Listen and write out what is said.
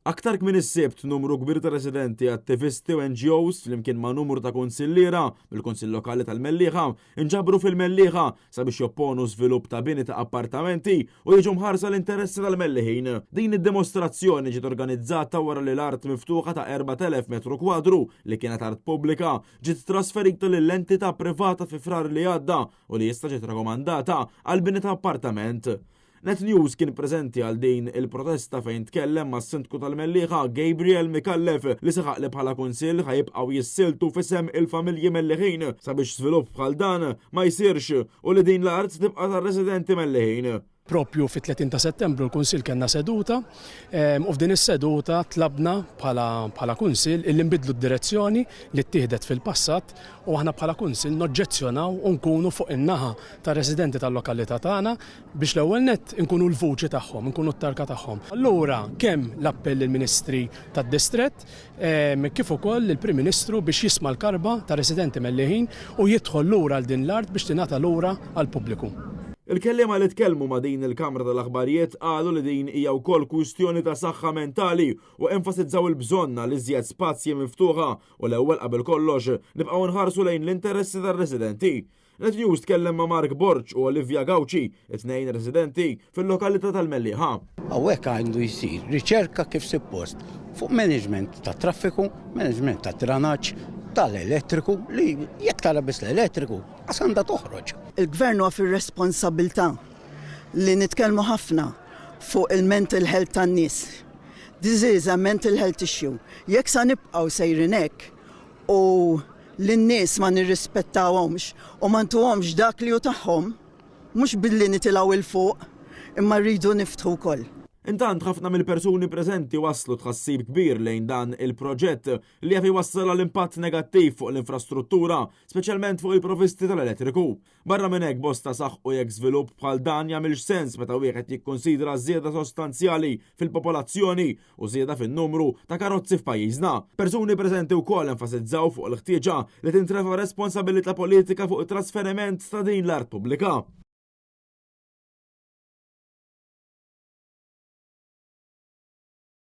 Aktar kmieni s-Sibt, numru kbir ta' residenti, attivisti u NGOs flimkien ma' numru ta' kunsilliera mill-Kunsill Lokali tal-Mellieħa nġabru fil-Mellieħa sabiex jopponu żvilupp ta' bini ta' appartamenti u jiġu mħarsa l-interessi tal-Melliħin. Din id-dimostrazzjoni ġiet organizzata wara li l-art miftuħa ta' 4,000 metru kwadru li kienet art pubblika ġiet trasferita lil entità privata fi Frar li għadda u li issa ġiet rakomandata għal bini ta' appartament. Net News kien preżenti għal din il-protesta fejn tkellem mas-Sindku tal-Mellieħa Gabriel Micallef li saħaq li bħala kunsill ħa jibqgħu jissieltu f'isem il-familji Melliħin sabiex żvilupp bħal dan ma jsirx u li din l-art tibqa' tar-residenti Melliħin. Propju fit-30 ta' Settembru l-Kunsill kellna seduta u f'din is-seduta tlabna bħala Kunsill illi nbiddlu d-direzzjoni li ttieħdet fil-passat u aħna bħala Kunsill noġġezzjonaw u nkunu fuq in-naħa tar-residenti tal-lokalità tagħna biex l-ewwel nett inkunu l-vuċi tagħhom, inkunu t-tarka tagħhom. Allura kemm l-appell lill-Ministri tad-distrett kif ukoll lill-Prim Ministru biex jisma' l-karba tar-residenti Melliħin u jidħol lura għal din l-art biex tingħata lura għall-pubbliku. Il-kelliema li tkellmu ma' din il-kamra tal-aħbarijiet qalu li din hija wkoll kwistjoni ta' saħħa mentali u enfasizzaw il-bżonn għal iżjed spazji miftuħa u l-ewwel qabel kollox nibqgħu nħarsu lejn l-interessi tar-residenti. Net News tkellem ma' Mark Borg u Olivia Gauci, it-tnejn residenti fil-lokalità tal-Mellieħa. Hawnhekk għandu jsir riċerka kif suppost fuq management tat-traffiku, management tad-dranaġġ, tal-elettriku li jekk tara biss l-elettriku qas għandha toħroġ. Il-Gvern huwa fir-responsabbiltà li nitkellmu ħafna fuq il-mental health tan-nies. This is a mental health issue. Jekk sa nibqgħu sejrin hekk u lin-nies ma nirrispettawhomx u ma ntuhomx dak li hu tagħhom, mhux billi nitilgħu 'l fuq, imma rridu niftħu wkoll. Intant ħafna mill-persuni preżenti wasslu tħassib kbir lejn dan il-proġett li jaf iwassal għal impatt negattiv fuq l-infrastruttura, speċjalment fuq il-provisti tal-elettriku. Barra minn hekk bosta saħqu jekk żvilupp bħal dan jagħmilx sens meta wieħed jikkunsidra żieda sostanzjali fil-popolazzjoni u żieda fin-numru ta' karozzi f'pajjiżna. Persuni preżenti wkoll enfasizzaw fuq il-ħtieġa li tintrefa' responsabilità politika fuq it-trasferiment ta' din l-art pubblika.